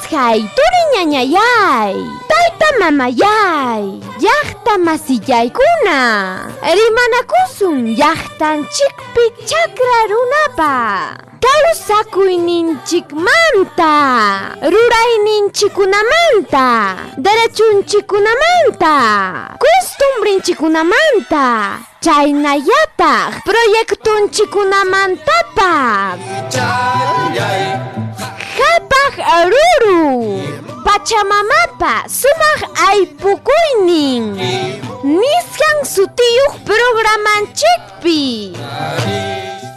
Kuyasqay turi ñañayay, tayta mamayay, llaqta masillaykuna, rimanakusun llaqtanchikpi chakra runapa kawsakuyninchikmanta, rurayninchikunamanta, derechunchikunamanta, costumbrinchikunamanta, chaynallataq proyectunchikunamantapas. Qhapaq ruru, Pachamamapa sumaq aypukuynin nisqan sutiyuq programanchikpi.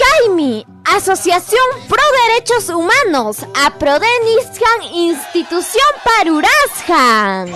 Kaymi Asociación Pro Derechos Humanos APRODE nisqan institucionpa rurasqan.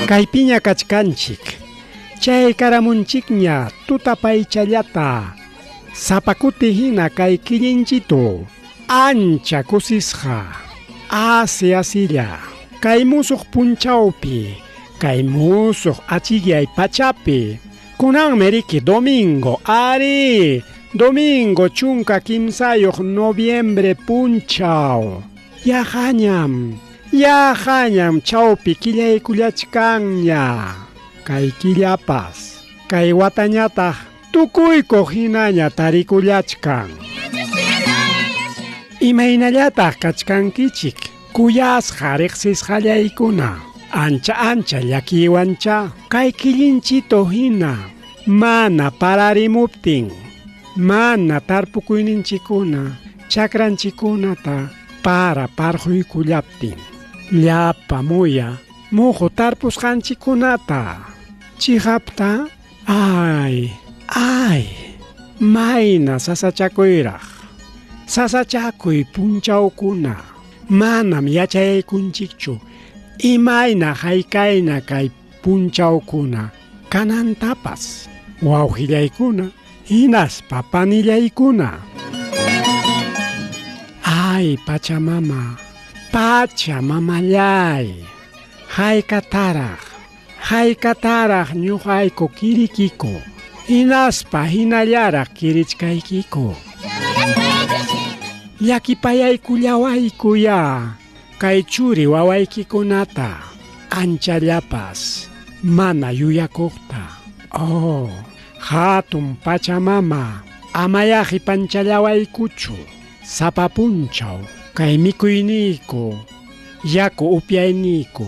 Kaypiña kachkanchik, chaykaramunchikña tutapaychallata, sapa kuti hina kay killinchitu, ancha kusisqa, asi asilla, kay musuq punchawpi, kay musuq achikyay pachapi, kunanmi riki domingo, ari, domingo 13 noviembre punchaw, yaqañam, yaqañam chawpi killaykullachkanña, kay killapas, kay watañataq tukuykuq hinaña tarikullachkan. Imaynallataq kachkankichik, kuyasqa riqsisqallaykuna, ancha ancha llakiywancha, kay killinchito hina, mana pararimuptin, mana tarpukuyninchikuna, chakranchikunata para parquykullaptin, llapa muya muhu tarpusqanchikunata, chihapta, ay, ay, mayna sasachakuyraq, sasachakuy punchawkuna, manam yachaykunchikchu, imayna haykayna kay punchawkuna kanantapas, wawqillaykuna, hinaspa panillaykuna. Ay, Pachamama, Pachamamallay, haykataraq, haykataraq ñuqayku kirikiku, hinaspa hinallaraq kirichkaykiku. Llakipayaykullawaykuya, kay churi wawaykikunata, anchallapas, mana yuyakuqta. Oh, hatun Pachamama, amayaqi panchallawaykuchu, sapa punchaw, kay mikuyniyku, yaku upyayniyku,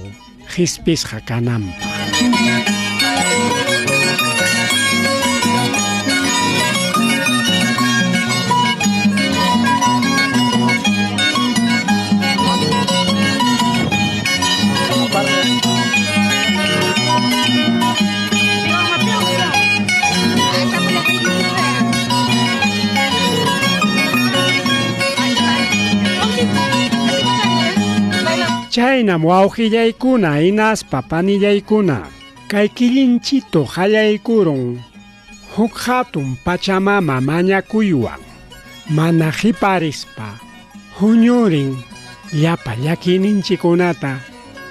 qhispisqa kananpaq. Chaynam wawqillaykuna hinaspa panillaykuna, kay killinchito qallaykurun huk hatun Pachamama mañakuywan, mana qiparispa huñurin llapa llakiyninchikunata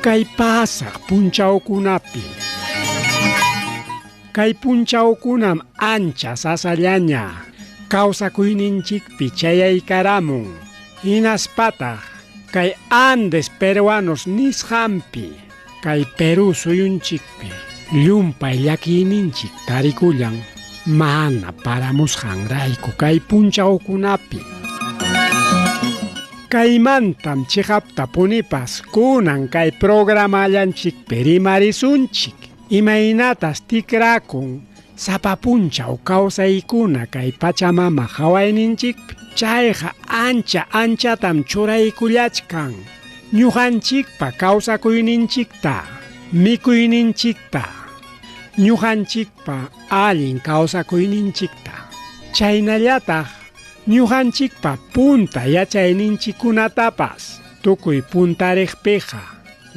kay pasaq punchawkunapi. Kay punchawkunam ancha sasallaña kawsakuyninchikpi chayaykaramun, hinaspataq kay Andes peruanos nisqanpi, kay Perú suyunchikpi, Llumpay llakiyninchik tarikullan mana paramusqanrayku kay punchawkunapi. Kaymantam chiqaptapunipas kunan kay programallanchikpi rimarisunchik. Imaynatas tikrakun sapa punchaw kawsaykuna kay Pachamama hawayninchikpi. Chayqa ancha anchatam churaykullachkan ñuqanchikpa kawsakuyninchikta, mikuyninchikta, ñuqanchikpa allin kawsakuyninchikta. Chaynallataq ñuqanchikpa punta yachayninchikkunatapas tukuy puntariqpiqa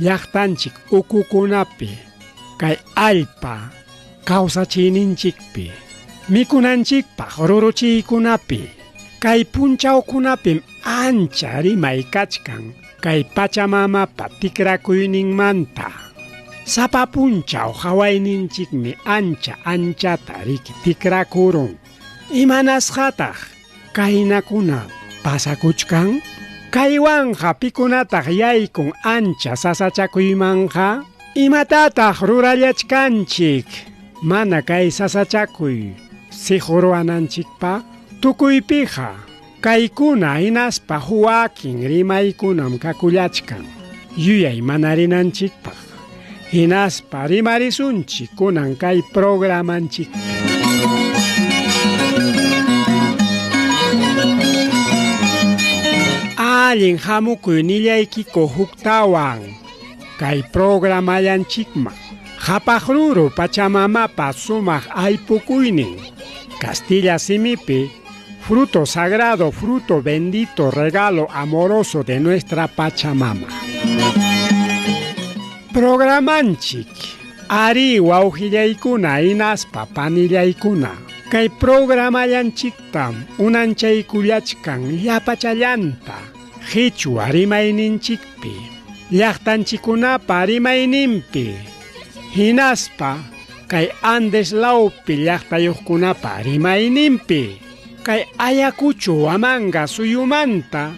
llaqtanchik ukukunapi kay allpa kawsachiyninchikpi, mikunanchikpaq ruruchiykunapi. Kay punchawkunapim ancha rimay kachkan kay Pachamamapa tikrakuyninmanta. Sapa punchaw hawayninchikmi ancha anchata riki tikrakurun. Imanasqataq kaynakuna pasakuchkan? Kaywanqa pikunataq yaykun ancha sasachakuymanqa? Imatataq rurallachkanchik mana kay sasachakuy siquruwananchikpaq? Tukuypiqa kaykuna hinaspa huwakin rimaykunam kakullachkan yuyay manarinanchikpaq. Hinaspa rimarisunchik kunan kay programanchikpi. Allin hamukuy nillaykiku huktawan kay programallanchikman. Qhapaq ruru Pachamamapa sumaq aypukuynin. Castilla simipi, fruto sagrado, fruto bendito, regalo amoroso de nuestra Pachamama. Programanchik, ari wawqillaykuna hinaspa panillaykuna. Kay programallanchiktam unanchaykullachkan llapachallanta qichwa rimayninchikpi, llaqtanchikkunapa rimayninpi, hinaspa kay Andes lawpi llaqtayuqkunapa rimayninpi, kay Ayacucho Huamanga suyumanta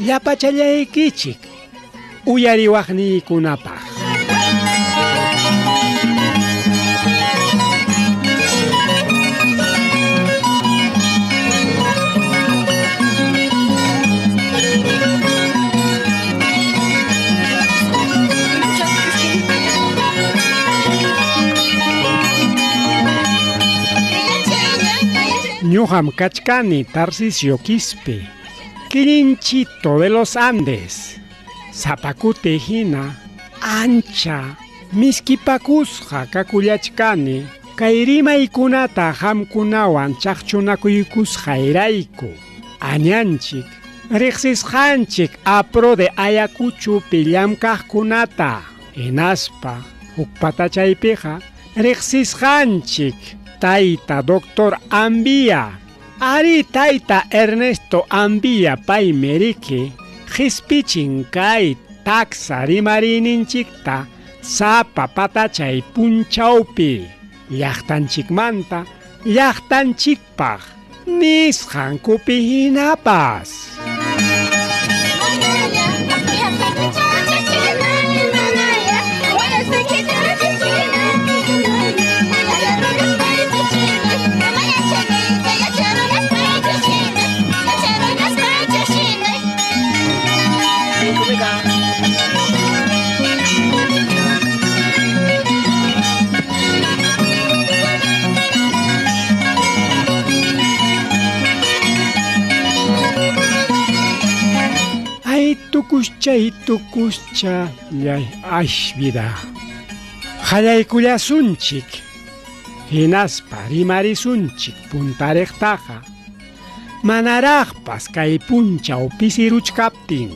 llapachallaykichik uyariwaqniykunapaq. Ñuqam kachkani Tarcisio Quispe, Quilinchito de los Andes. Sapakuti hina ancha miskipakusqa kakullachkani kay rimaykunata qamkunawan chaqchunakuykusqayrayku. Añanchik riqsisqanchik APRODE Ayacuchopi llamkaqkunata hinaspa huk patachaypiqa riqsisqanchik tayta Doctor Ambía. Ari tayta Ernesto Ambía paymi riki qispichin kay taksa rimariyninchikta sapa patachay punchawpi llaqtanchikmanta llaqtanchikpaq nisqankupi hinapas. Ay tukuscha, tukuscha, ay vida. Qallaykullasunchik, hinaspa rimarisunchik puntariqtaqa. Manaraqpas kay punchaw pisiruchkaptin.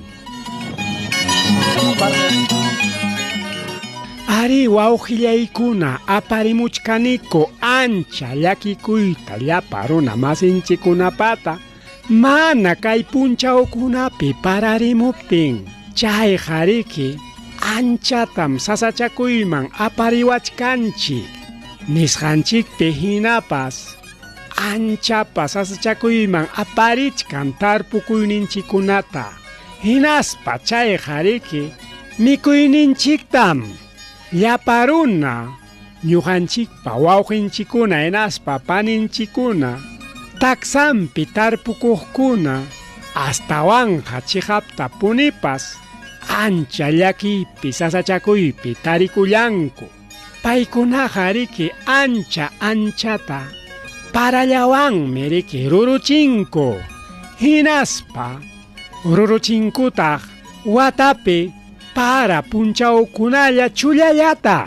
Ari wawqillaykuna aparimuchkaniku ancha llakikuyta llapa runa masinchikkunapata mana kay punchawkunapi pararimuptin. Chayqa riki anchatam sasachakuyman apariwachkanchik. Nisqanchikpi hinapas anchapa sasachakuyman aparichkan tarpukuyninchikkunata. Hinaspa chayqa riki mikuyninchiktam llapa runa Ñuqanchikpa wawqinchikkuna hinaspa paninchikkuna taksampi tarpukuqkuna astawanqa chiqapta punipas ancha llakiypi sasachakuypi tarikullanku. Paykunaqa riki ancha anchata parallawanmi riki ruruchinku. Hinaspa ruruchinkutaq watapi para punchawkunalla chullallata.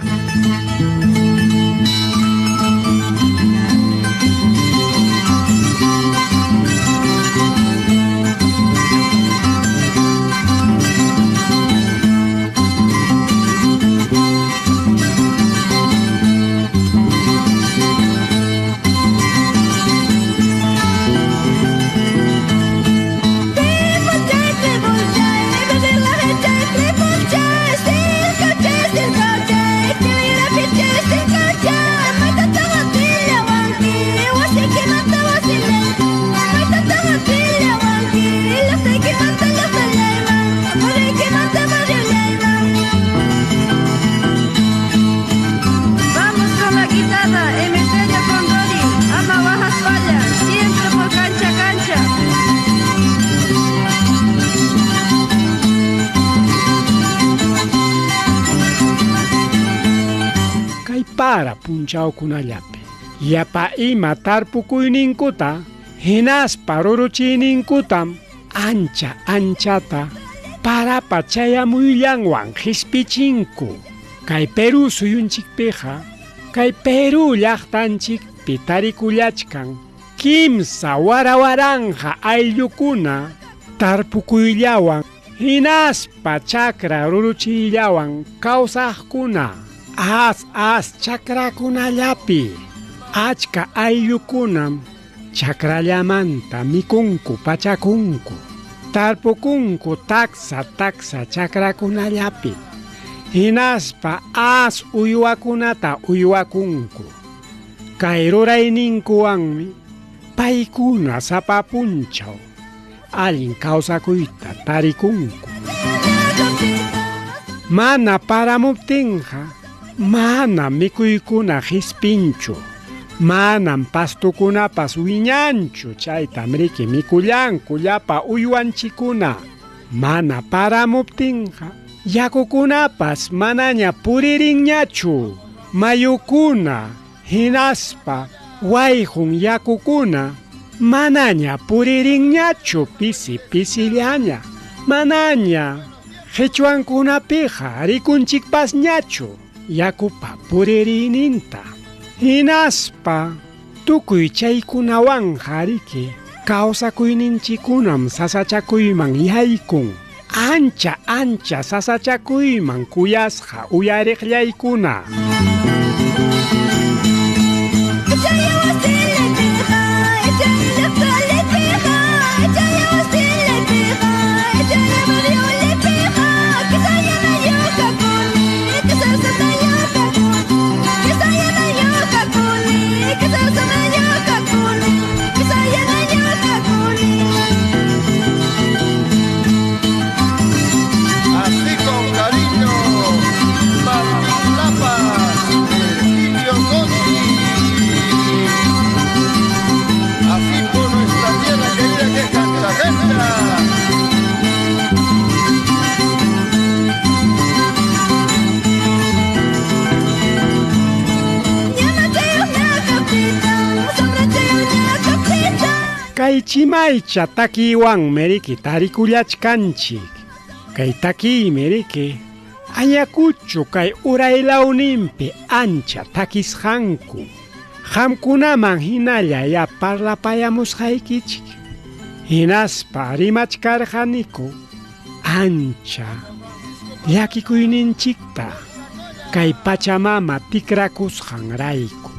Vamos con la guitarra, Emeterio Condori, ama bajas palla, siempre por cancha cancha. Kay para punchawkunallapi llapa ima tarpukuyninkuta hinaspa ruruchiyninkutam ancha anchata parapa chayamuyllanwan qispichinku. Kay Perú suyunchikpiqa kay Perú llaqtanchikpi tarikullachkan kimsa warawaranja ayllukuna tarpukuyllawan hinaspa chakra ruruchiyllawan kawsaqkuna. As as chakrakunallapi achka ayllukunam chakrallamanta mikunku pachakunku tarpukunku taksa taksa chakrakunallapi hinaspa as uywakunata uywakunku. Kay rurayninkuwanmi paykuna sapa punchaw allin kawsakuyta tarikunku. Mana paramuptinqa manam mikuykuna qispinchu, manam pastukunapas wiñanchu, chaytam riki mikullanku llapa uywanchikkuna. Mana paramuptinqa yakukunapas manaña puririnñachu, mayukuna hinaspa wayqun yakukuna manaña puririnñachu, pisi pisillaña, manaña qichwankunapiqa rikunchikpasñachu yakupa puririninta. Hinaspa tukuy chaykunawanqa riki kawsakuyninchikkunam sasachakuyman yaykun. Ancha ancha sasachakuyman kuyasqa uyariqllaykuna. Así con cariño, Martín Lapa, Virgilio Conti. Así por nuestra tierra querida que es Cancha Cancha. Kay chimaycha takiwanmi riki tarikullachkanchik. Kay takiymi riki Ayacucho kay uraylawninpi ancha takisqanku. Qamkunaman hinalla ya parlapayamusqaykichik. Hinaspa rimachkarqaniku ancha llakikuyninchikta kay Pachamama tikrakusqanrayku.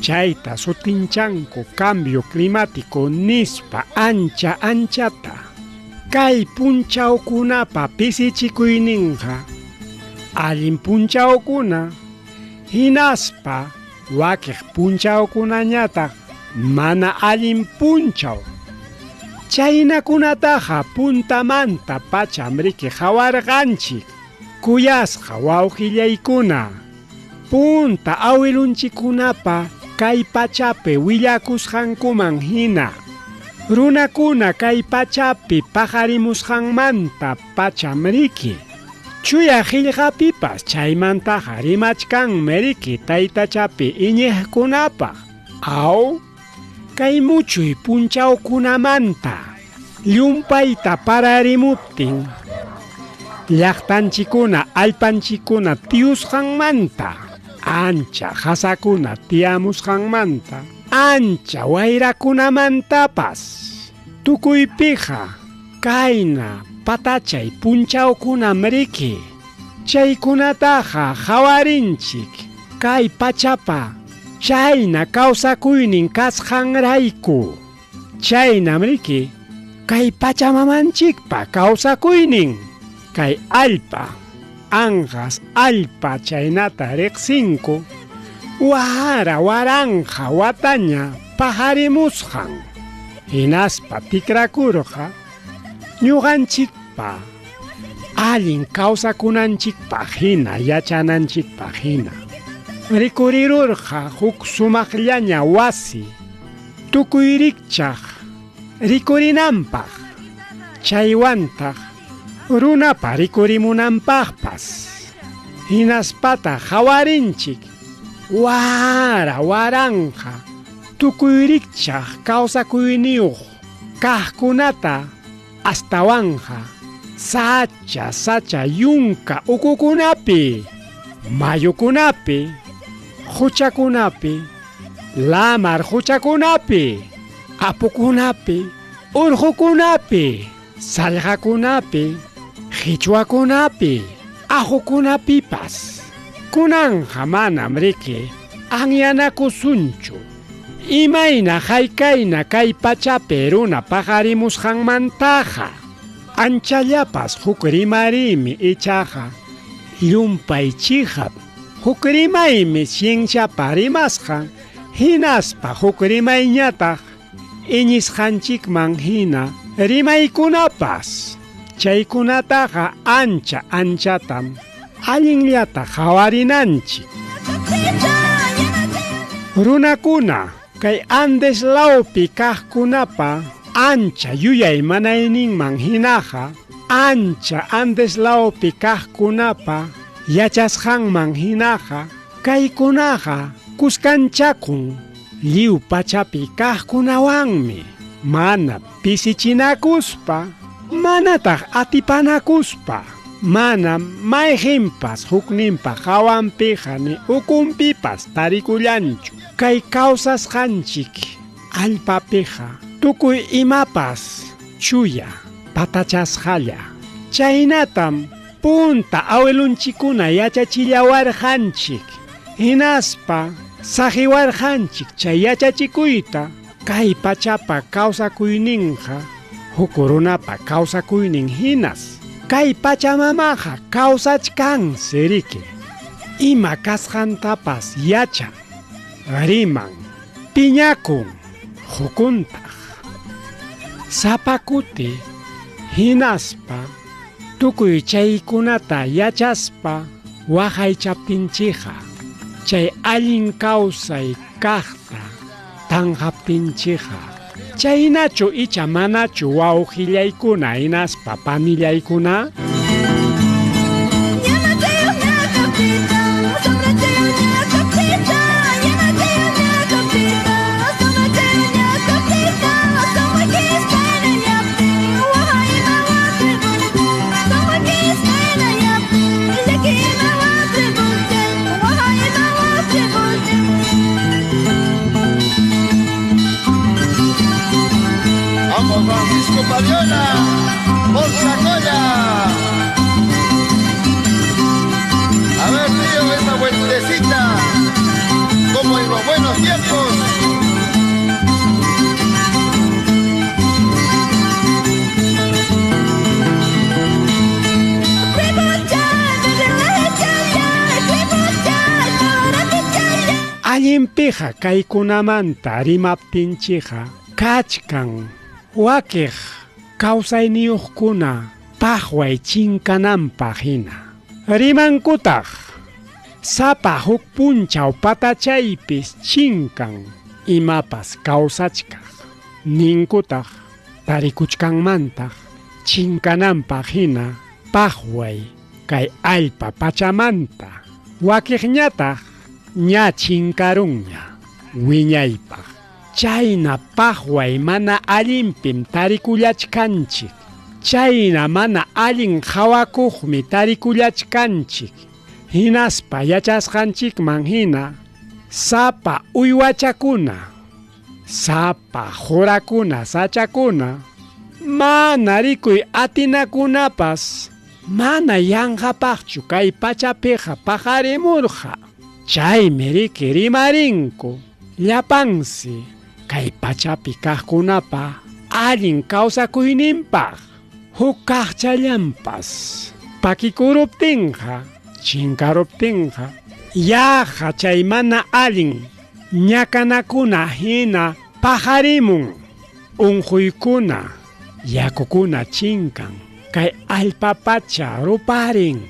Chayta sutinchanku cambio climático nispa ancha anchata. Kay punchawkunapa pisichikuyninqa allin punchawkuna hinaspa wakiq punchawkunañataq mana allin punchaw. Chaynakunataqa puntamanta pacham riki qawarqanchik. Kuyasqa wawqillaykuna, Punta awilunchikunapa kay pachapi willakusqankuman hina. Runakuna kay pachapi paqarimusqanmanta pachamriki. Chuya qillqapipas chaymantaqa rimachkanmi riki taytachapi iñiqkunapaq. Aw, kay muchuy punchawkunamanta llumpayta pararimuptin llaqtanchikuna allpanchikuna tiyusqanmanta, ancha qasakuna tiyamusqanmanta, ancha wayrakunamantapas tukuypiqa kayna patachay punchawkunam riki. Chaykunataqa qhawarinchik kay pachapa chayna kawsakuynin kasqanrayku. Chaynam riki kay pachamamanchikpa kawsakuynin. Kay allpa, anqas allpa chaynata riqsinku, wara waranqa wataña paqarimusqan. Hinaspa tikrakurqa ñuqanchikpa allin kawsakunanchikpaq hina yachananchikpaq hina. Rikurirurqa huk sumaqllaña wasi tukuy rikchaq rikurinanpaq, chaywantaq runapa rikurimunanpaqpas. Hinaspata qhawarinchik wara waranqa tukuy rikchaq kawsakuyniyuq kaqkunata astawanqa sacha sacha yunka ukukunapi, mayukunapi, quchakunapi, lamar quchakunapi, apukunapi, urqukunapi, sallqakunapi, qichwakunapi, aqukunapipas. Kunanqa manam riki anyanakusunchu. Imayna haykayna kay pachapi runa paqarimusqanmantaqa. Anchallapas huk rimarimi ichaqa llumpay chihap. Huk rimaymi cienciapa rimasqan, hinaspa huk rimayñataq iñisqanchikman hina rimaykunapas. Chaykunataqa ancha anchatam allinllata qhawarinanchik. Runakuna kay Andes lawpi kaqkunapa ancha yuyay manayninman hinaqa, ancha Andes lawpi kaqkunapa yachasqanman hinaqa, kaykunaqa kuskanchakun lliw pachapi kaqkunawanmi, mana pisichinakuspa, manataq atipanakuspa, mana mayqinpas hukninpa hawanpiqa ni ukunpipas tarikullanchu. Kay kawsasqanchik allpapiqa tukuy imapas chuya patachasqalla. Chaynatam punta awilunchikuna yachachillawarqanchik, hinaspa saqiwarqanchik chay yachachikuyta. Kay pachapa kawsakuyninqa huk runapa kawsakuynin hinas. Kay pachamamaqa kawsachkansi riki. Ima kasqantapas yachan, riman, piñakun, hukuntaq. Sapa kuti hinaspa tukuy chaykunata yachaspa waqaychaptinchikqa chay allin kawsay kaqta tanqaptinchikqa. Chaynachu icha manachu wawqillaykuna hinaspa panillaykuna? Vamos Francisco Pariona, por Chacoya. A ver, tío, esa vueltecita, como en los buenos tiempos. Allinpiqa kaykunamanta rimaptinchikqa kachkan wakiq kawsayniyuqkuna paqway chinkananpaq hina. Rimankutaq Sapa huk punchaw patachaypis chinkan imapas kawsachkaq. Ninkutaq tarikuchkanmantaq chinkananpaq hina paqway kay allpa pachamanta. Wakiqñataq ña chinkarunña wiñaypaq. Chayna paqway mana allinpim tarikullachkanchik. Chayna mana allin qhawakuqmi tarikullachkanchik. Hinaspa yachasqanchikman hina sapa uywachakuna, sapa qurakuna, sachakuna, mana rikuy atinakunapas mana yanqapaqchu kay pachapiqa paqarimurqa. Chaymi riki rimarinku llapansi kay pachapi kaqkunapa allin kawsakuyninpaq. Huk kaqchallanpas pakikuruptinqa, chinkaruptinqa, yaqa chay mana allin ñakanakuna hina paqarimun. Unquykuna, yakukuna chinkan, kay allpa pacha ruparin.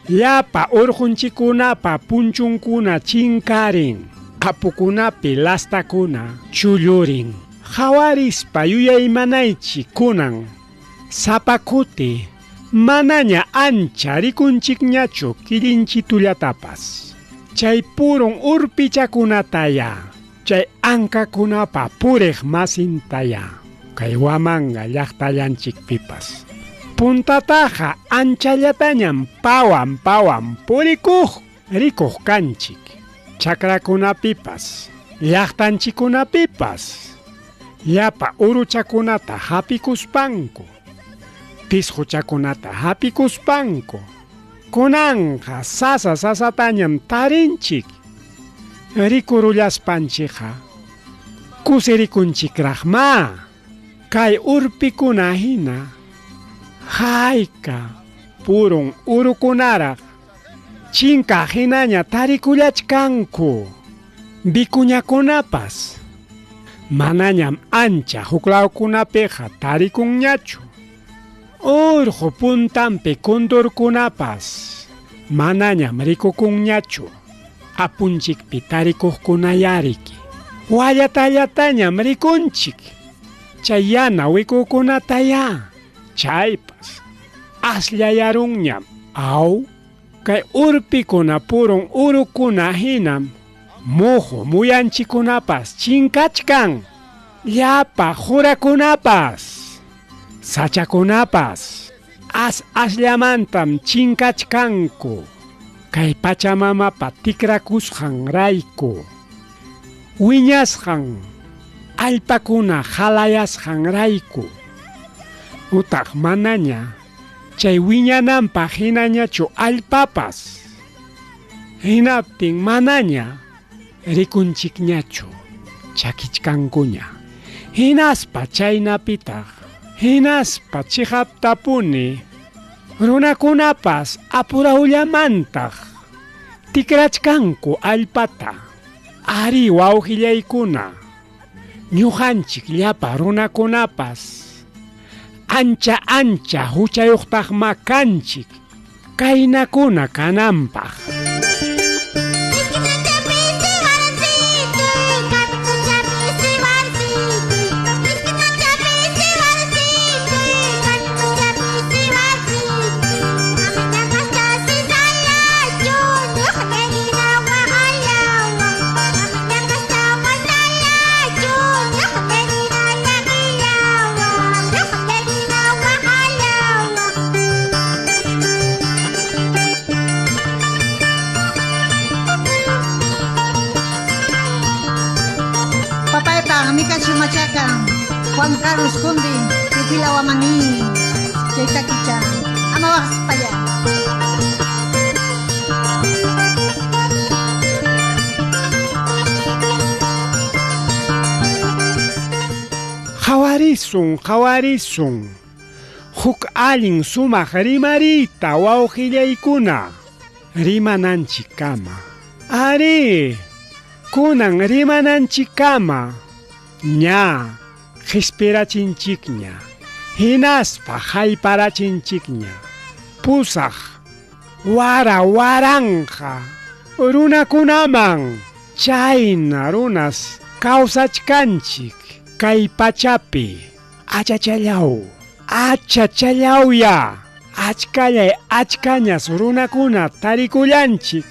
Llapa urqunchikunapa punchunkuna chinkarin, apukunapi lastakuna chullurin. Qhawarispa yuyaymanaychik kunan sapa kuti manaña ancha rikunchikñachu killinchitullatapas. Chay purun urpichakunataya, chay ankakunapa puriq masintaya, kay Huamanga llaqtallanchikpipas. Puntataqa anchallatañam pawan pawan purikuq rikuq kanchik. Chakrakunapipas, llaqtanchikkunapipas, llapa uruchakunata hapikuspanku, pisquchakunata hapikuspanku, kunanqa sasa sasatañam tarinchik. Rikurullaspanchikqa kusirikunchikraqma. Kay urpikuna hina hayka purun urukunaraq chinkaq hinaña tarikullachkanku. Vicuñakunapas manañam ancha huklawkunapiqa tarikunñachu. Urqu puntanpi kundurkunapas manañam rikukunñachu. Apunchikpi tarikuqkunayariki wallatallatañam rikunchik. Chay yana wikukunataya chaypas asllayarunñam. Aw kay urpikuna purun urukuna hinam muhu muyanchikunapas chinkachkan. Llapa qurakunapas, sachakunapas as asllamantam chinkachkanku. Kay pachamamapa tikrakusqanrayku, wiñasqan allpakuna halayasqanrayku, utaq manaña chay wiñananpaq hinañachu allpapas. Hinaptin manaña rikunchikñachu chakichkankuña. Hinaspa chaynapitaq, hinaspa chiqaptapuni runakunapas apurawllamantaq tikrachkanku allpata. Ari wawqillaykuna, ñuqanchik llapa runakunapas ancha ancha huchayuqtaqma kanchik kaynakuna kananpaq. Juan Carlos Conde, Pipila Wamani, Chaytakicha, ama waqaspalla. Qhawarisun, qhawarisun. Huk allin sumaq rimariyta wawqillaykuna rimananchikkama. Ari, kunan rimananchikkama ña qispirachinchikña, hinaspa hayparachinchikña. Pusaq wara waranqa Runakunaman chayna runas kawsachkanchik kay pachapi. Achachallaw, achachallawya, achkallay achkañas runakuna tarikullanchik.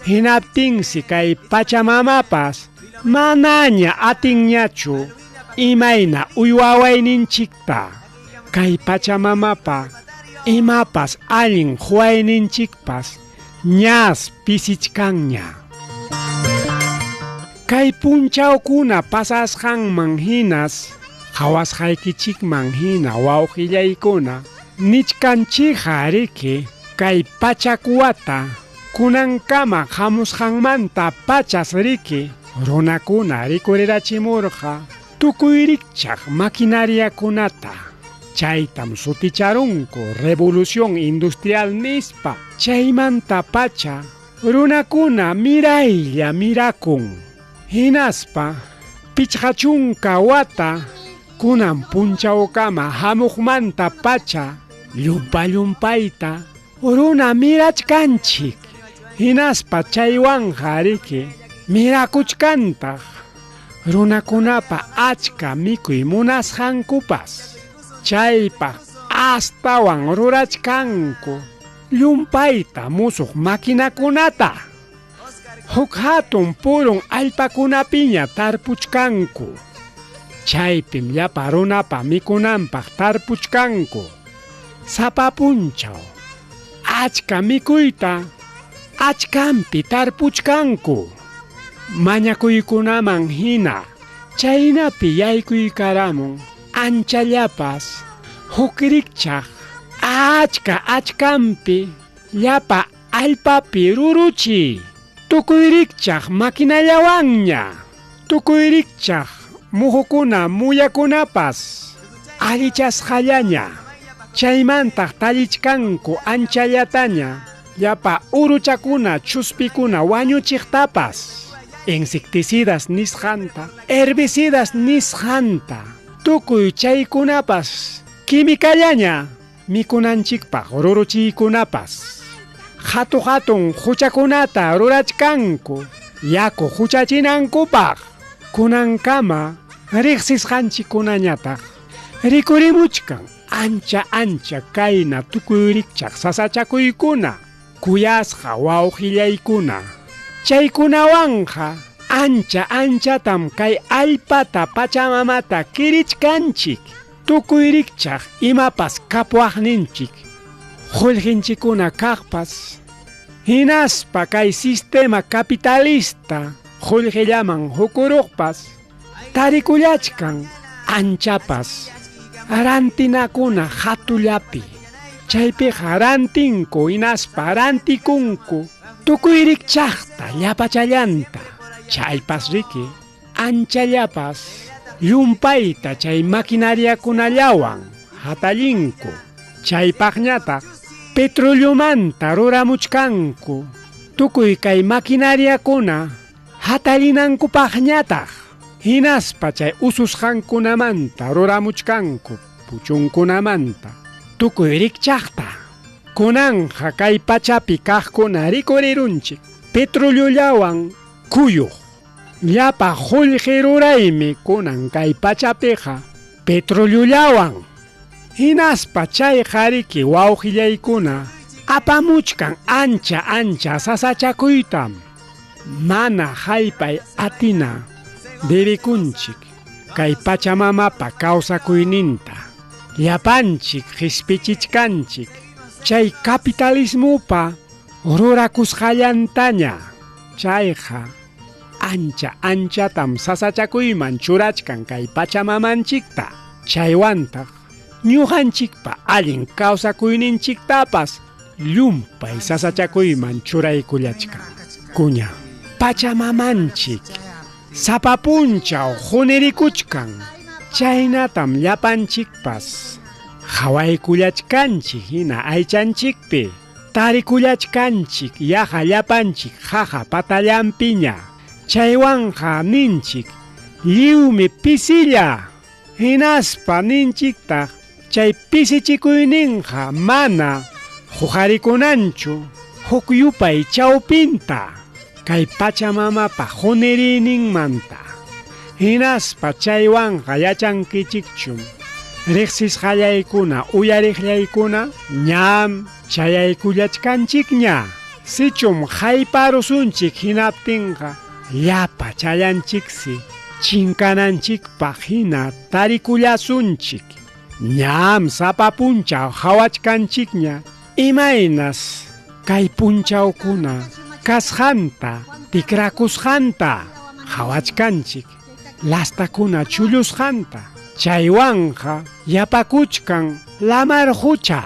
Hinaptinsi kay pachamamapas manaña atinñachu imayna uywawayninchikta. Kay pachamamapa imapas allin huwayninchikpas ñas pisichkanña. Kay punchawkuna pasasqanman hinas qhawasqaykichikman hina wawqillaykuna nichkanchikqa riki kay pachakuwata kunankama hamusqanmanta pachas riki runakuna rikurirachimurqa tukuy rikchaq maquinariakunata. Chaytam suticharunku revolución industrial nispa. Chaymanta pacha runakuna miraylla mirakun. Hinaspa pichqa wata kunan punchawkama hamuqmanta pacha llumpa llumpayta runa mirachkanchik. Hinaspa chaywanqa riki mirakuchkantaq runakunapa achka mikuy munasqankupas. Chaypaq astawan rurachkanku llumpayta musuq maquinakunata. Huk hatun purun allpakunapiña tarpuchkanku. Chaypim llapa runapa mikunanpaq tarpuchkanku. Sapa punchaw achka mikuyta achkampi tarpuchkanku. Mañakuykunaman hina chaynapi yaykuykaramun anchallapas huk rikchaq achka achkampi llapa allpapi ruruchi. Tukuy rikchaq maquinallawanña, tukuy rikchaq muhukuna muyakunapas allichasqallaña. Chaymantaq tallichkanku anchallataña llapa uruchakuna chuspikuna wañuchiqtapas. Insecticidas nisqanta, herbicidas nisqanta, tukuy chaykunapas quimicallaña mikunanchikpaq ruruchiykunapas. Hatu hatun huchakunata rurachkanku yaku huchachinankupaq. Kunankama riqsisqanchikkunañataq rikurimuchkan ancha ancha kayna tukuy rikchaq sasachakuykuna kuyasqa wawqillaykuna. Chaykunawanqa ancha anchatam kay allpata pachamamata kirichkanchik. Tukuy rikchaq imapas kapuwaqninchik qullqinchikkuna kaqpas. Hinaspa kay sistema capitalista qullqillaman hukuruqpas tarikullachkan anchapas rantinakuna hatullapi. Chaypiqa rantinku hinaspa rantikunku tukuy rikchaqta llapachallanta. Chaypas riki anchallapas llumpayta chay maquinariakunallawan hatallinku. Chaypaqñataq petroleomanta ruramuchkanku tukuy kay maquinariakuna hatallinankupaqñataq. Hinaspa chay ususqankunamanta ruramuchkanku puchunkunamanta tukuy rikchaqta. Kunanja kay pachapi kaqkuna rikurirunchik petroleollawan kuyuq. Llapa qullqi ruraymi kunan kay pachapiqa petroleollawan. Hinaspa chay qariki wawqillaykuna apamuchkan ancha ancha sasachakuytam. Mana haypay atina debikunchik kay pachamamapa kawsakuyninta. Llapanchik qispichichkanchik chay kapitalismupa rurakusqallantaña. Chayqa ancha anchatam sasachakuyman churachkan kay pachamamanchikta. Chaywantaq ñuqanchikpa allin kawsakuyninchiktapas llumpay sasachakuyman churaykullachkan. Kuña pachamamanchik sapa punchaw qunirikuchkan. Chaynatam llapanchikpas qhawaykullachkanchik hina aychanchikpi. Tarikullachkanchik yaqa llapanchik qaqa patallanpiña. Chaywanqa ninchik lliwmi pisilla. Hinaspa ninchiktaq chay pisichikuyninqa mana huqarikunanchu huk yupay chawpinta. Kay Pachamamapa huniriyninmanta. Hinaspa chaywanqa yachankichikchum. Riqsisqallaykuna uyariqllaykuna ñam chayaykullachkanchikña. Sichum hayparusunchik hinaptinqa llapa challanchiksi chinkananchikpaq hina tarikullasunchik. Ñam sapa punchaw hawachkanchikña imaynas kay punchawkuna kasqanta tikrakusqanta hawachkanchik lastakuna chullusqanta chaywanqa yapakuchkan lamar hucha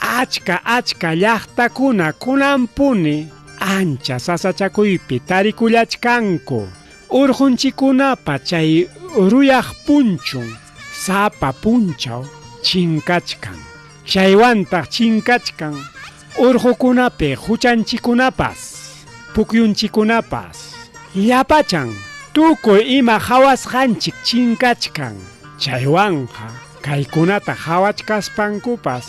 achka achka llaqtakuna kunanpuni ancha sasachakuypi tarikullachkanku urqunchikunapa chay ruyaq punchun sapa punchaw chinkachkan chaywantaq chinkachkan urqukunapi huchanchikunapas pukyunchikunapas llapachan tukuy ima hawasqanchik chinkachkan chaywanqa kaykunata hawachkaspankupas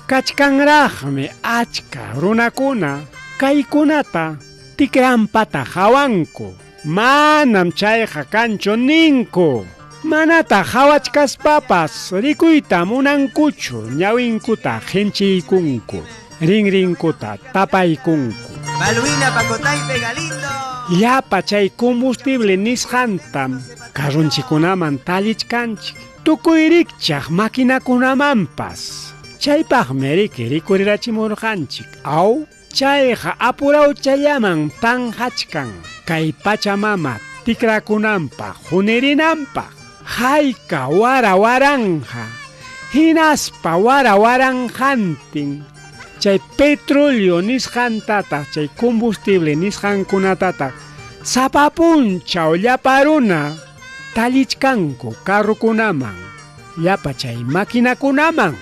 kachkanraqmi achka runakuna kaykunata tikrampata hawanku manam chayqa kanchu ninku manata hawachkaspapas rikuyta munankuchu ñawinkuta qhinchiykunku rinrinkuta tapaykunku. Balwina Pacotaype Galindo. Llapa chay combustible nisqantam karrunchikunaman tallichkanchik tukuy rikchaq maquinakunamanpas chaypaqmi riki rikurirachimurqanchik aw chayqa apurawchallaman tanqachkan kay Pachamama tikrakunanpaq hunirinanpaq hayka wara waranja hinaspa wara waranqantin chay petróleo nisqantataq chay combustible nisqankunatataq sapa punchaw llapa runa tallichkanku carrukunaman llapa chay maquinakunaman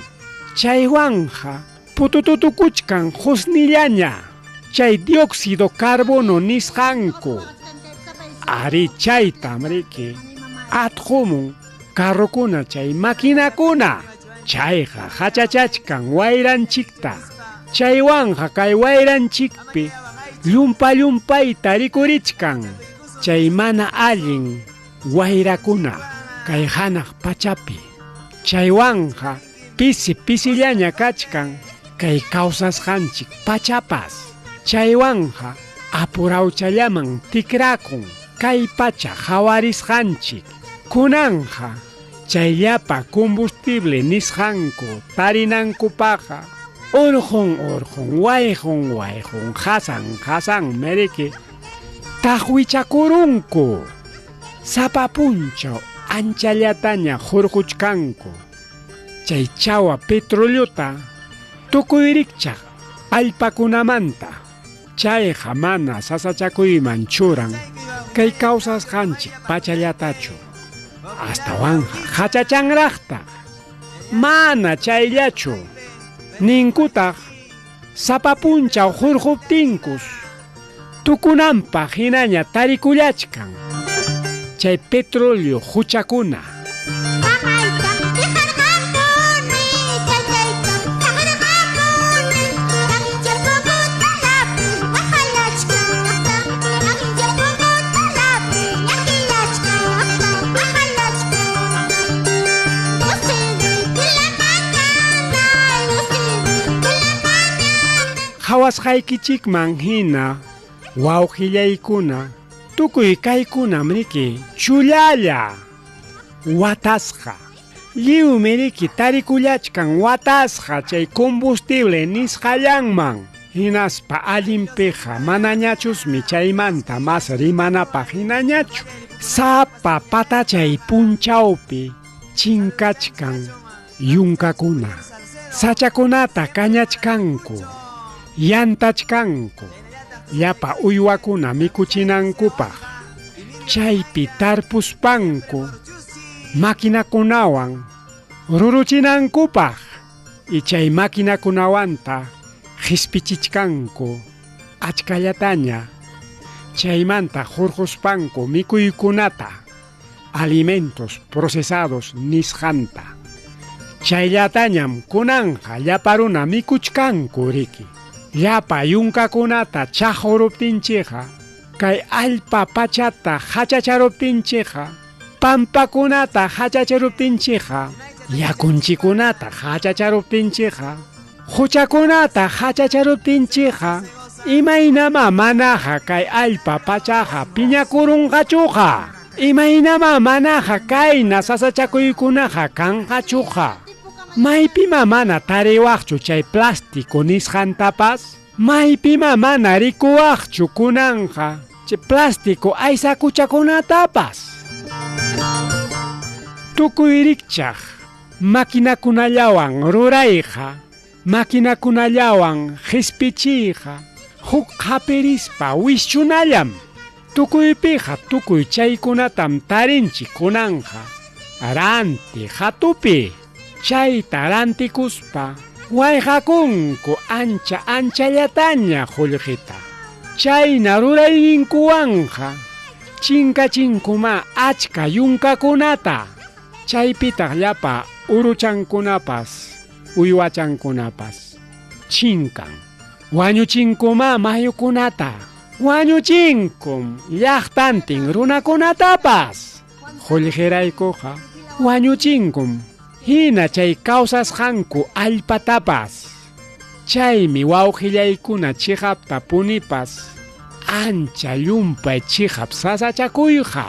chaywanja putututukuchkan husnillaña chay dióxido carbono nisqanku ari chaytam riki atqumun carrukuna chay maquinakuna chayqa hachachachkan wayranchikta chaywanja kay wayranchikpi llumpa llumpayta rikurichkan chay mana allin wayrakuna kay hanaq pachapi chaywanja pisi pisillaña kachkan kay kawsasqanchik pachapas chaywanja apurawchallaman tikrakun kay pacha hawarisqanchik kunanja chay llapa combustible nisqanku tarinankupaqa urqun urqun wayqun wayqun hasan hasan meriki taqwichakurunku sapa punchaw anchallataña hurquchkanku chay chawa petroleota tukuy rikchaq allpakunamanta chayqa mana sasachakuyman churan kay kawsasqanchik pachallatachu astawanja hachachanraqtaq mana chayllachu ninkutaq sapa punchaw hurquptinkus tukunanpaq hinaña tarikullachkan chay petróleo huchakuna. Hawasqaykichikman hina wawqillaykuna tukuy kaykunam riki chullalla watasqa lliwmi riki tarikullachkan watasqa chay combustible nisqallanman hinaspa allinpiqa manañachusmi chaymanta mas rimanapaq hinañachu sapa patachay punchawpi chinkachkan yunkakuna sachakunata kañachkanku yantachkanku llapa uywakuna mikuchinankupaq chaypi tarpuspanku maquinakunawan ruruchinankupaq y chay maquinakunawanta qispichichkanku achkallataña chaymanta hurquspanku mikuykunata alimentos procesados nisqanta chayllatañam kunanja llapa runa mikuchkanku riki llapa yunkakunata chaquruptinchikqa Kay allpa pachata hachacharuptinchikqa, pampakunata hachacharuptinchikqa, yakunchikunata hachacharuptinchikqa, huchakunata hachacharuptinchikqa, imaynama manaqa kay allpa pachaqa piñakurunqachuqa. Imaynama manaqa kayna sasachakuykunaqa kanqachuqa. Maypima mana tariwaqchu chay plástico nisqantapas, maypima mana rikuwaqchu kunanqa chay plástico aysakuchakunatapas. Tukuy rikchaq maquinakunallawan rurayqa, maquinakunallawan qispichiyqa, huk qapirispa wischunallam. Tukuypiqa tukuy chaykunatam tarinchik kunanqa. Ranti hatupi chayta rantikuspa wayqakunku ancha anchallataña qullqita. Chayna rurayninkuwanqa chinkachinkuma achka yunkakunata. Chaypitaq llapa uruchankunapas uywachankunapas chinkan. Wañuchinkuma mayukunata. Wañuchinkum llaqtantin runakunatapas. Qullqiraykuqa wañuchinkum hina chay kawsasqanku allpatapas. Chaymi wawqillaykuna chiqapta punipas ancha llumpay chiqap sasachakuyqa.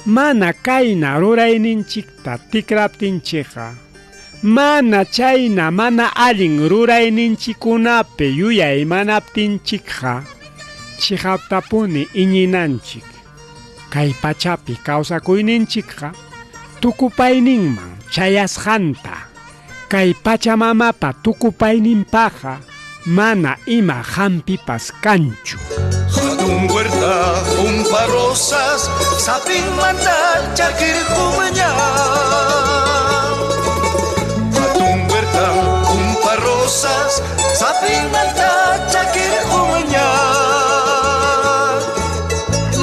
Mana kayna rurayninchikta tikraptinchikqa, mana chayna mana allin rurayninchikkunapi yuyaymanaptinchikqa, chiqaptapuni iñinanchik. Kay pachapi kawsakuyninchikqa tukupayninman chayasqanta. Kay pachamamapa tukupayninpaqqa mana ima hampipas kanchu. Hatun huerta, jumpa rosas, sapin manta chakirqumaña. Hatun huerta, jumpa rosas, sapin manta chakirqumaña.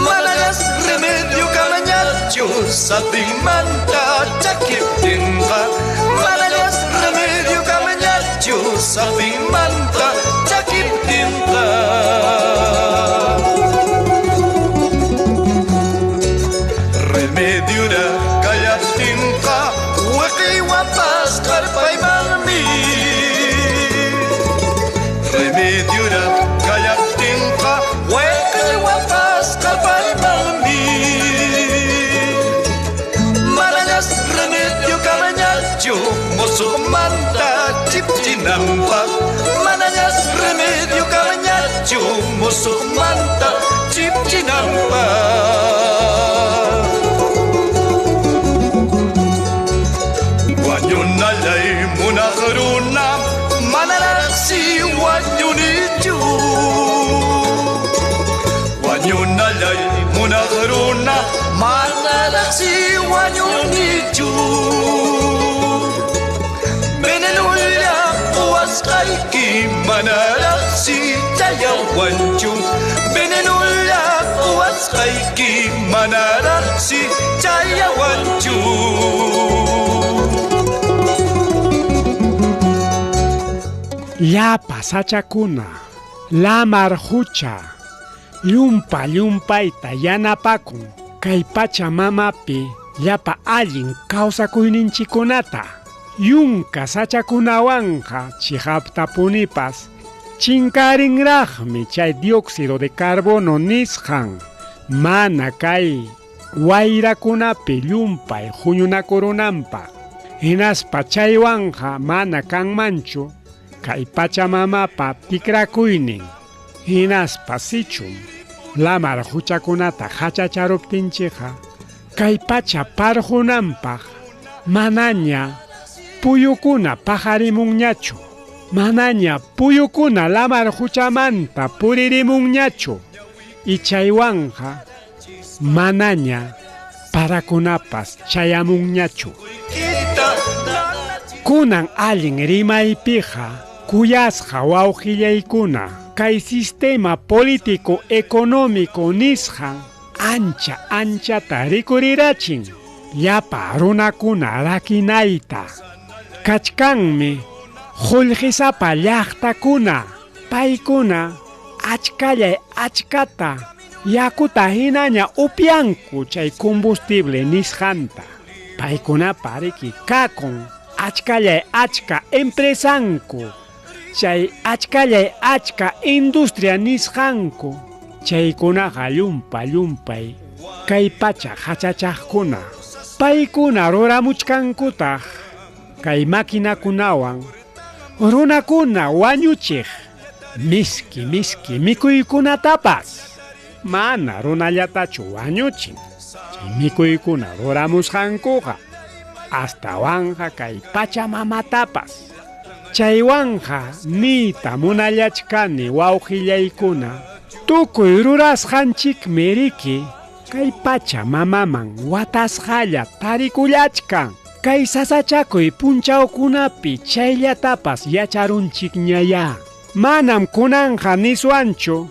Malagas remedio kamañachu, sapin manta chakiptinqa. Malagas remedio kamañachu, sapin manta chakiptinqa. Remediura kallaptinqa, wiqiwapas qarpaymanmi. Remediura kallaptinqa, wiqiwapas qarpaymanmi. Manañas remedio kamañachu, musuqmanta chipchinanpaq. Manañas remedio kamañachu, musuqmanta chipchinanpaq. Wañunallay munaq runa, manaraqsi wañunichu. Wañunallay munaq runa, manaraqsi wañunichu. Venenulla quwasqayki, manaraqsi chayawanchu. Venenulla quwasqayki, manaraqsi chayawanchu. Llapa sachakuna, lamar hucha, llumpa llumpayta yanapakun kay pacha mamapi llapa allin kawsakuyninchikkunata. Yunka sachakunawanqa chiqaptapunipas chinkarinraqmi chay dióxido de carbono nisqan mana kay wayrakunapi llumpay huñunakurunanpaq. Hinaspa chaywanqa mana kanmanchu kay pachamamapa tikrakuynin. Hinaspa sichum lamar huchakunata hachacharuptinchikqa kay pacha parqunanpaq manaña puyukuna paqarimunñachu, manaña puyukuna lamar huchamanta puririmunñachu. Ichaywanqa manaña parakunapas chayamunñachu. Kunan allin rimaypiqa kuyasqa wawqillaykuna kay sistema político económico nisqan ancha anchata rikurirachin llapa runakuna rakinayta. Kachkanmi qullqisapa llaqtakuna, paykuna achkallay achkata Yakuta hinaña upyanku chay combustible nisqanta. Paykunapa riki kakun achkallay achka empresanku. Chay achkallay achka industria nisqanku. Chaykunaqa llumpa llumpay kay pacha hachachaqkuna. Paykuna ruramuchkankutaq kay maquinakunawan runakuna wañuchiq miski miski mikuykunatapas mana runallatachu wañuchin. Chay mikuykuna ruramusqankuqa astawanqa kay pachamamatapas. Chaywanqa niyta munallachkani wawqillaykuna tukuy rurasqanchikmi riki kay pacha mamaman watasqalla tarikullachkan. Kay sasachakuy punchawkunapi chayllatapas yacharunchikñaya. Manam kunanja niswanchu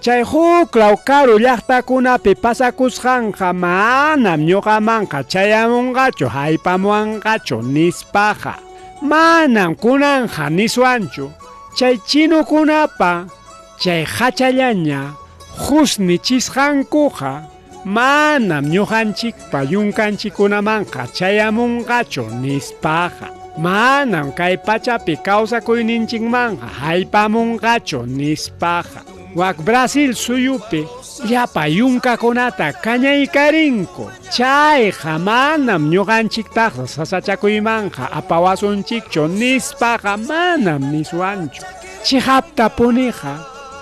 chay huklaw karu llaqtakunapi pasakusqanqa manam ñuqamanqa chayamunqachu haypamuwanqachu nispaqa. Manam kunanja niswanchu chay chinukunapa chay hachallaña husnichisqankuqa manam ñuqanchikpa yunkanchikkunamanqa chayamunqachu nispaqa. Manam kay pachapi kawsakuyninchikmanqa haypamunqachu nispaqa. Wak Brasil suyupi llapa yunkakunata kañaykarinku. Chayqa manam ñuqanchiktaqqa sasachakuymanqa apawasunchikchu nispaqa manam niswanchu. Chiqaptapuniqa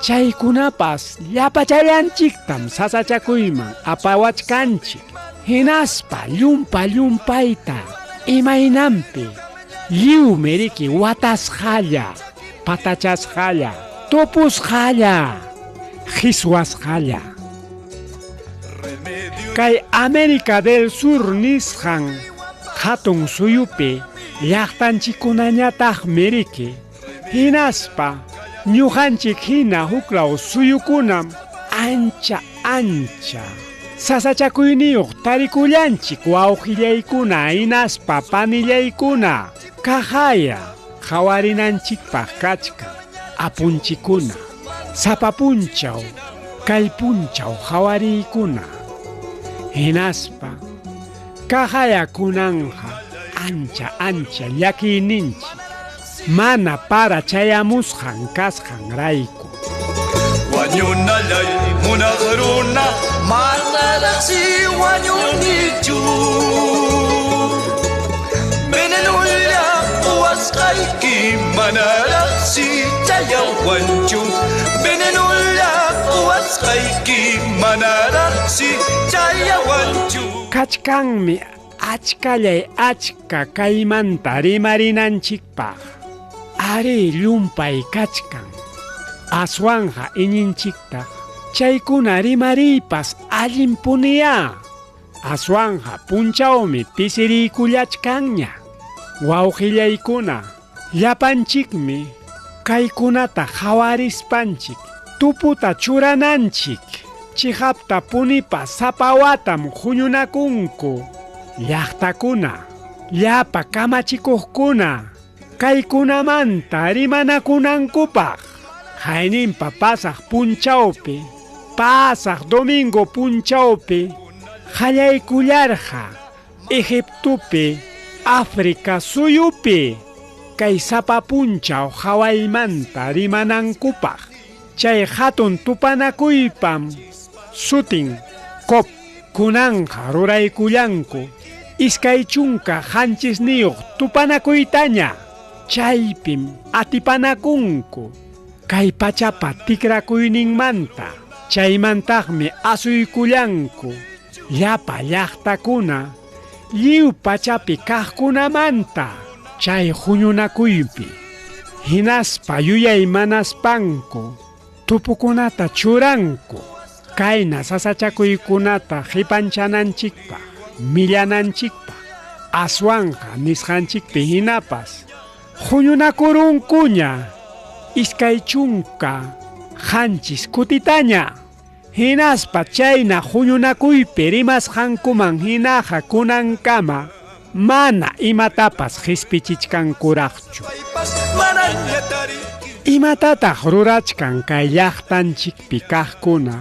chaykunapas llapachallanchiktam sasachakuyman apawachkanchik. Hinaspa llumpa llumpayta imaynanpi lliwmi riki watasqalla, patachasqalla, tupusqalla, qhiswasqalla. Kay América del Sur nisqan hatun suyupi llaqtanchikkunañataqmi riki. Hinaspa ñuqanchik hina huklaw suyukunam ancha ancha sasachakuyniyuq tarikullanchik wawqillaykuna hinaspa panillaykuna. Kaqaya qhawarinanchikpaq kachkan apunchikuna sapa punchaw kay punchaw qhawariykuna. Hinaspa kaqaya kunanja ancha ancha llakiyninchik mana para chayamusqan kasqanrayku. Wañunallay munaq runa manaraqsi wañunichu. Venenulla quwasqayki manaraqsi chayawanchu. Venenulla quwasqayki manaraqsi chayawanchu. Kachkanmi achkallay achka kaymanta rimarinanchikpaq. Ari llumpay kachkan. Aswanja iñinchiktaq chaykuna rimariypas allinpuniya. Aswanja punchawmi pisiriykullachkanña. Wawqillaykuna llapanchikmi kaykunata qhawarispanchik tuputa churananchik. Chiqapta punipas sapa watam huñunakunku llaqtakuna llapa kamachikuqkuna kaykunamanta rimanakunankupaq. Hayninpa pasaq punchawpi pasaq domingo punchawpi qallaykullarqa Egiptopi África suyupi kay sapa punchaw hawaymanta rimanankupaq. Chay hatun tupanakuypam sutin COP kunanja ruraykullanku 27 tupanakuytaña. Chaypim atipanakunku kay pachapa tikrakuyninmanta. Chaymantaqmi asuykullanku llapa llaqtakuna lliw pachapi kaqkunamanta chay huñunakuypi. Hinaspa yuyaymanaspanku tupukunata churanku kayna sasachakuykunata qipanchananchikpaq millananchikpaq. Aswanja nisqanchikpi hinapas huñunakurunkuña 27 kutitaña. Hinaspa chayna huñunakuypi rimasqankuman hinaqa kunankama mana imatapas qispichichkankuraqchu. Imatataq rurachkan kay llaqtanchikpi kaqkuna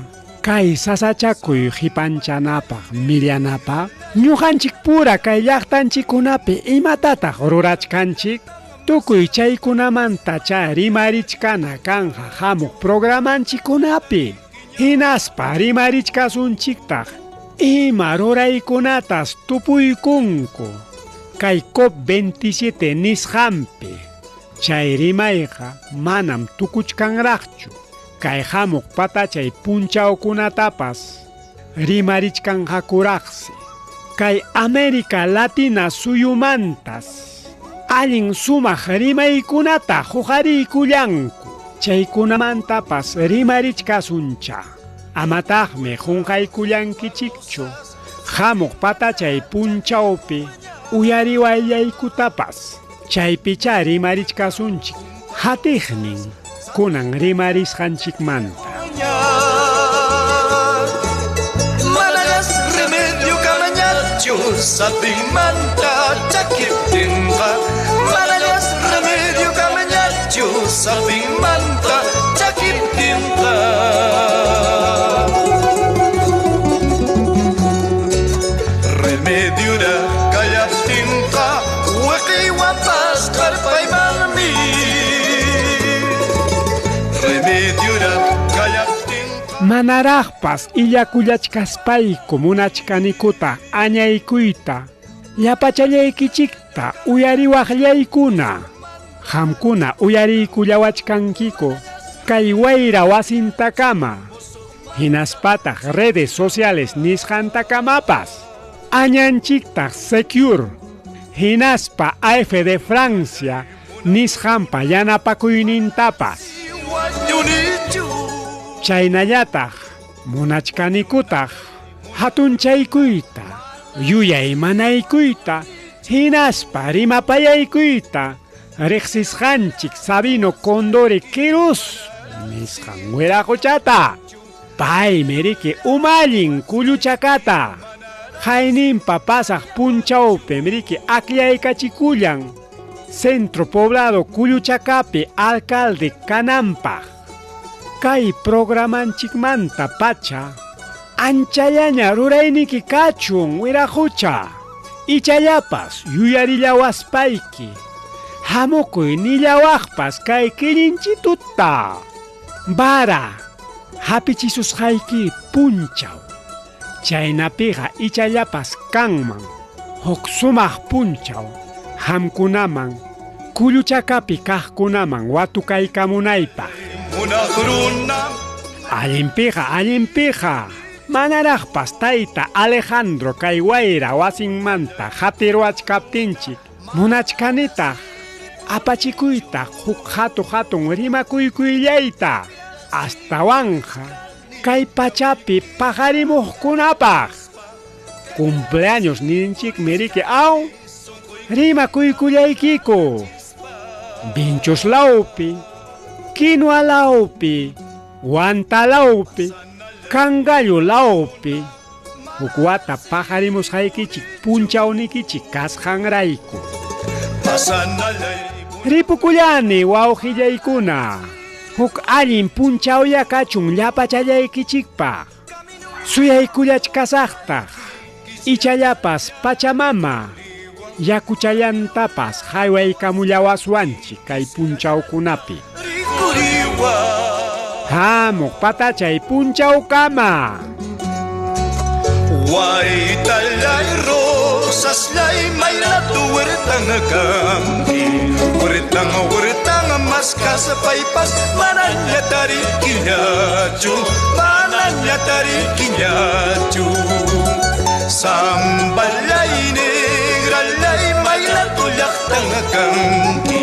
Kay sasachakuy qipanchanapaq millanapaq ñuqanchik pura kay llaqtanchikkunapi imatataq rurachkanchik? Tukuy chaykunamantacha rimarichkana kanja hamuq programanchikkunapi. Hinaspa rimarichkasunchiktaq ima ruraykunatas tupuykunku kay COP27 nisqanpi. Chay rimayqa manam tukuchkanraqchu. Kay hamuq patachay punchawkunatapas rimarichkanqakuraqsi. Kay América Latina suyumantas allin sumaq rimaykunata huqariykullanku. Chaykunamantapas rimarichkasuncha. Amataqmi qunqaykullankichikchu hamuq patachay punchawpi uyariwallaykutapas. Chaypicha rimarichkasunchik hatiqnin kunan rimarisqanchikmanta. Manallas remedio kamañachu sapinmanta chakiptinqa. Manallas remedio kamañachu sapinmanta chakiptinqa. Remediora kallaptinqa wiqiwapas qarpaymanmi. Remediora kallaptinqa. Manaraqpas illakullachkaspayku munachkanikuta añaykuyta llapachallaykichikta uyariwaqllaykuna. Qamkuna uyariykullawachkankiku kay wayra wasintakama hinaspataq redes sociales nisqantakamapas. Añanchiktaq Secure hinaspa AF de Francia nisqanpa yanapakuynintapas. Chaynallataq munachkanikutaq hatunchaykuyta yuyay manaykuyta hinaspa rimapayaykuyta riqsisqanchik Sabino Condori Quirós nisqan wiraquchata. Paymi riki umallin kulluchakata. Jaininpa pasaq punchawpi riki akllaykachikullan Centro Poblado Kulluchakapi alcalde kananpaq. Kay programanchikmanta pacha anchallaña rurayniki kachun wiraqucha. Ichallapas yuyarillawaspayki hamukuy nillawaqpas kay killinchituta. Vara hapichisusqayki punchaw. Chaynapiqa ichallapas kanman huk sumaq punchaw hamkunaman kulluchakapi kaqkunaman watukaykamunaypaq. Allinpiqa allinpiqa manaraqpas tayta Alejandro kay wayra wasinmanta hatiruwachkaptinchik munachkanitaq apachikuyta huk hatu hatun rimakuykuyllayta astawanja kay pachapi paqarimuqkunapaq. Cumpleaños ninchikmi riki aw rimakuykullaykiku. Vinchuslawpi, Quinua lawpi, Huantalawpi, Cangallo lawpi huk wata paqarimusqaykichik punchawnikichik kasqanrayku. Ripukullani wawqillaykuna huk allin punchawlla kachun llapachallaykichikpaq. Suyaykullachkasaqtaq ichallapas Pachamama yakuchallantapas haywaykamullawaswanchik kay punchawkunapi. Hamuq patachay punchawkama. Waytallay rosaslay maylatu huertan kanki. Huertan huertan maskaspaypas manaña tarikiñachu, manaña tarikiñachu. Zambalay negralay maylatu llaqtan kanki.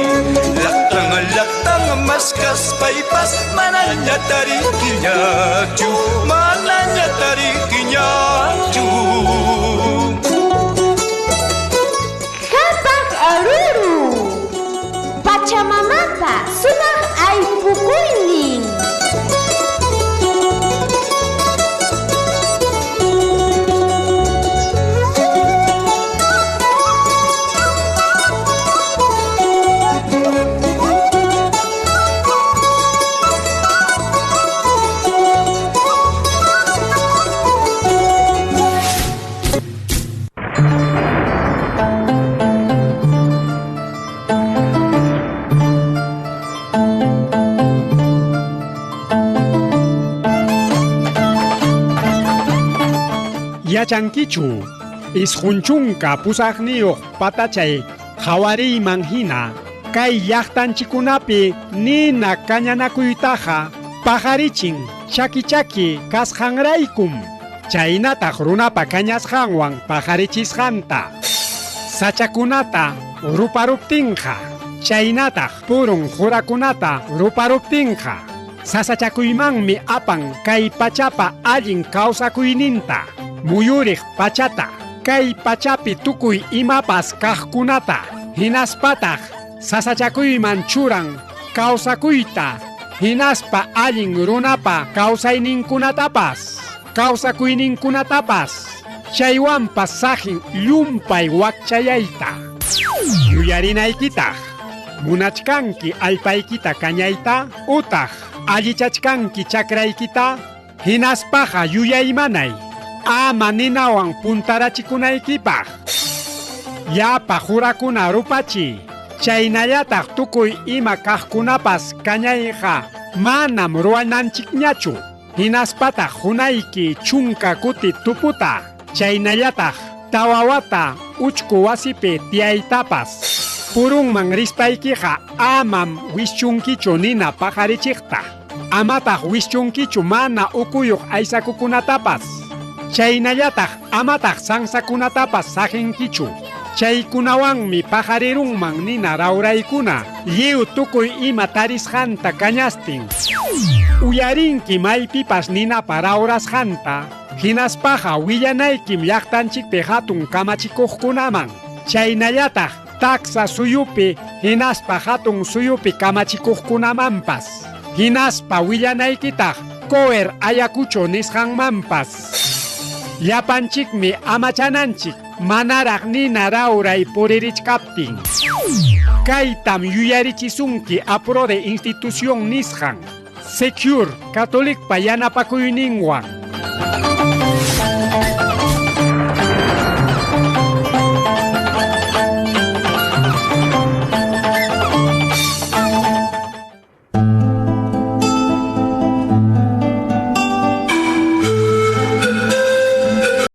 Llaqtan llaqtan maskaspaypas manaña tarikiñachu, manaña tarikiñachu. Qhapaq aruru Pachamamapa sumaq aypukuynin. Yachankichu, 98 patachay qawariyman hina, kay llaqtanchikkunapi nina kañanakuytaqa paqarichin chaki chaki kasqanraykum, chaynataq runapa kañasqanwan paqarichisqanta. Sachakunata ruparuptinqa, chaynataq purun qurakunata ruparuptinqa, sasachakuymanmi apan kay pachapa allin kawsakuyninta, muyuriq pachata, kay pachapi tukuy imapas kaqkunata, hinaspataq sasachakuyman churan kawsakuyta, hinaspa allin runapa kawsayninkunatapas, kawsakuyninkunatapas, chaywanpas saqin llumpay wakchayayta. Yuyarinaykitaq, munachkanki allpaykita kañayta, utaq allichachkanki chakraykita, hinaspaqa yuyaymanay, ama ninawan puntarachikunaykipaq. Llapa qurakuna rupachi, chaynallataq tukuy ima kaqkunapas kañayqa manam ruwananchikñachu, hinaspataq hunayki 10 kuti tuputa, chaynallataq 4 wata uchku wasipi tiyaytapas. Purunman rispaykiqa amam wischunkichu nina paqarichiqta, amataq wischunkichu mana ukuyuq aysakukunatapas, chaynallataq amataq sansakunatapas saqinkichu. Chaykunawanmi paqarirunman nina rawraykuna, lliw tukuy ima tarisqanta kañastin. Uyarinki maypipas ninapa rawrasqanta, hinaspaqa willanaykim llaqtanchikpi hatun kamachikuqkunaman, chaynallataq taksa suyupi hinaspa hatun suyupi kamachikuqkunamanpas, hinaspa willanaykitaq COER Ayacucho nisqanmanpas. Llapanchikmi amachananchik manaraq nina rawray puririchkaptin. Kaytam yuyarichisunki APRODE institución nisqan, Secure Catholicpa yanapakuyninwan.